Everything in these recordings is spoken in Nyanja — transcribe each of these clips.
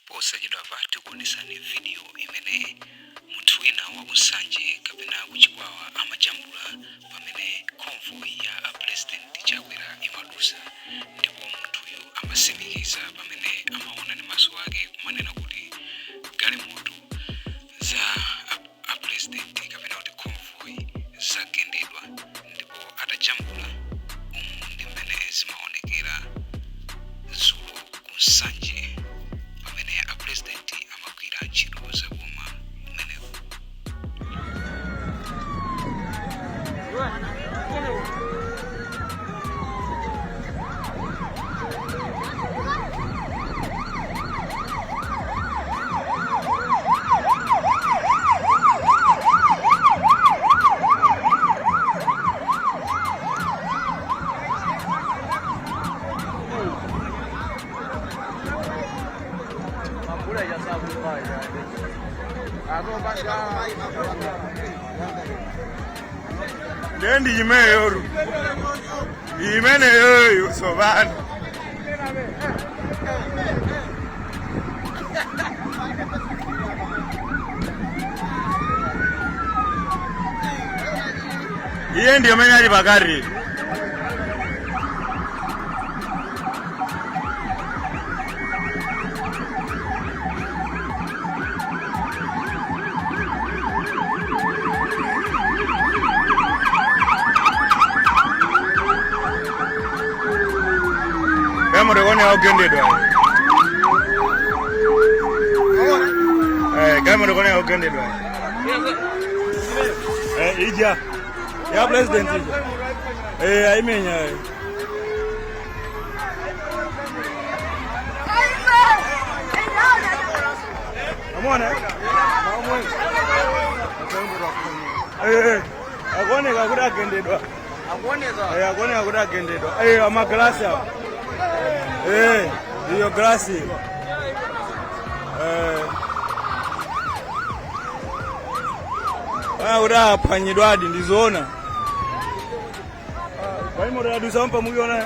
Posachedwapa tikuonesani video imene munthu wina wa ku Nsanje kapena ku Chikwawa amajambula pamene convoy ya a President Chakwera imadusa, ndipo munthuyu amasimikiza pamene amaona ndi maso ake kumanena kuti galimoto za a President kapena kuti convoy zagendedwa, ndipo atajambula umu ndi mmene zimaonekera dzulo ku Nsanje pamene a President amagwira ntchito za boma kumeneko. Ndendi imeneyoru imeneyoyo tsopano. Iye ndiyo mene ali pakati. Galimoto ikuoneka kugendedwa. Eh, galimoto ikuoneka kugendedwa. Eh, ija. Ya president ija. Eh, aimenya. Eh. Amona? Eh, eh. Akuoneka kuti agendedwa. Eh, akuoneka kuti agendedwa. Eh, amagalasi apo. Eh, iyo galasi. Eh. Ah, kuti aphwanyidwadi ndizoona. Galimoto yadusa mpa muiona.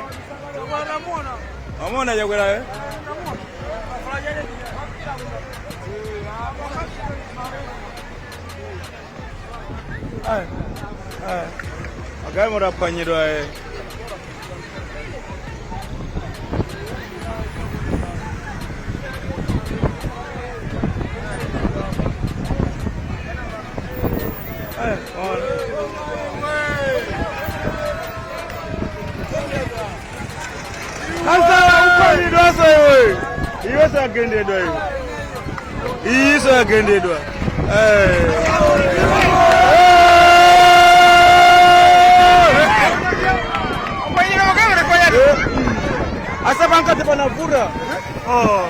Amona Chakwera eh? Ai. Ai. Galimoto aphwanyidwa eh. Ai, ona. Kansala uphwanyidwaso iwe. Iwe sagendedwa iwe. Iyiso yagendedwa. Eh. Asa pankati panavuta. Oh.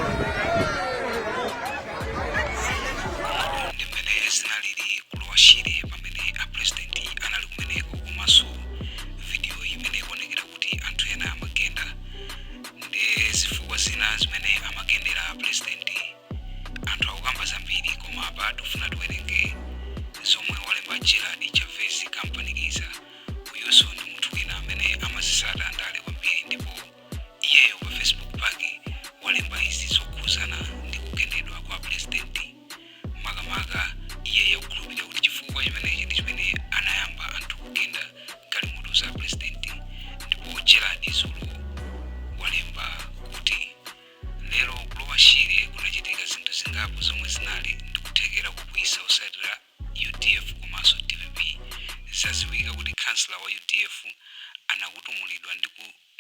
Ndi mmene zinalili ku Lower Shire pamene a President anali kumeneko, komanso video imene ikuonekera kuti anthu ena amagenda ndi zifukwa zina zimene amagendera a President. Anthu akukamba zambiri, koma apa tikufuna tiwerenge zomwe walemba Gerald Chavez Kampanikiza. Uyunso ndi munthu wina amene amazisata ndale kwambiri, ndipo iyeyo pa Facebook pake walemba izi zokhuzana ndi kugendedwa kwa President. Makamaka iyeyo akukhulupirira kuti chifukwa chimenechi ndi chimene anayamba anthu kugenda galimoto za President. Ndipo Gerald dzulo walemba kuti, "Lero ku Lower Shire kunachitika zinthu zingapo zomwe zinali ndikuthekera kukwiyitsa otsatira UDF komanso DPP. Zadziwika kuti khansala wa UDF anakutumulidwa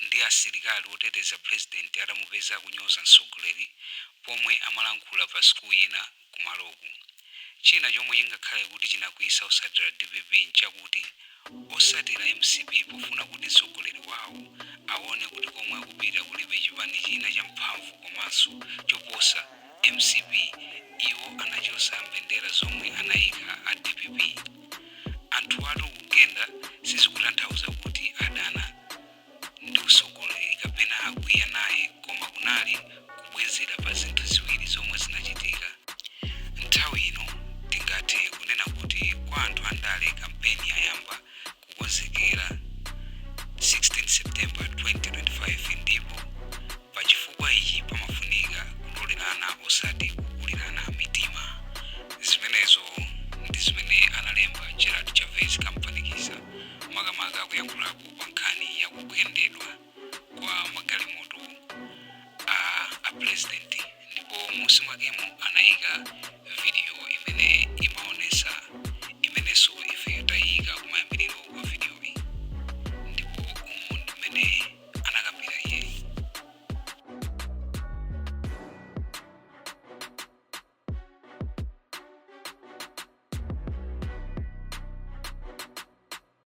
ndi asilikali oteteza President atamupeza akunyoza mtsogoleri pomwe amalankhula pa school ina kumaloku. China chomwe chingakhale kuti chinakwiyitsa otsatira DPP nchakuti otsatira MCP pofuna kuti mtsogoleri wawo awone kuti komwe akupita kulibe chipani china champhamvu komanso choposa MCP, iwo anachotsa mbendera zomwe anayika a DPP. Anthuwatu kugenda sizikutanthauza kuti adana ndi mtsogoleri kapena akwiya naye, koma kunali kubwezera pa zinthu ziwiri zomwe zinachitika. Nthawi ino tingathe kunena kuti kwa anthu andale kampeni yayamba kukonzekera 16 September 2025, ndipo pachifukwa ichi pamafunika kulolerana osati pa nkhani ya kugendedwa kwa magalimoto a president, ndipo musi mwakemo anayika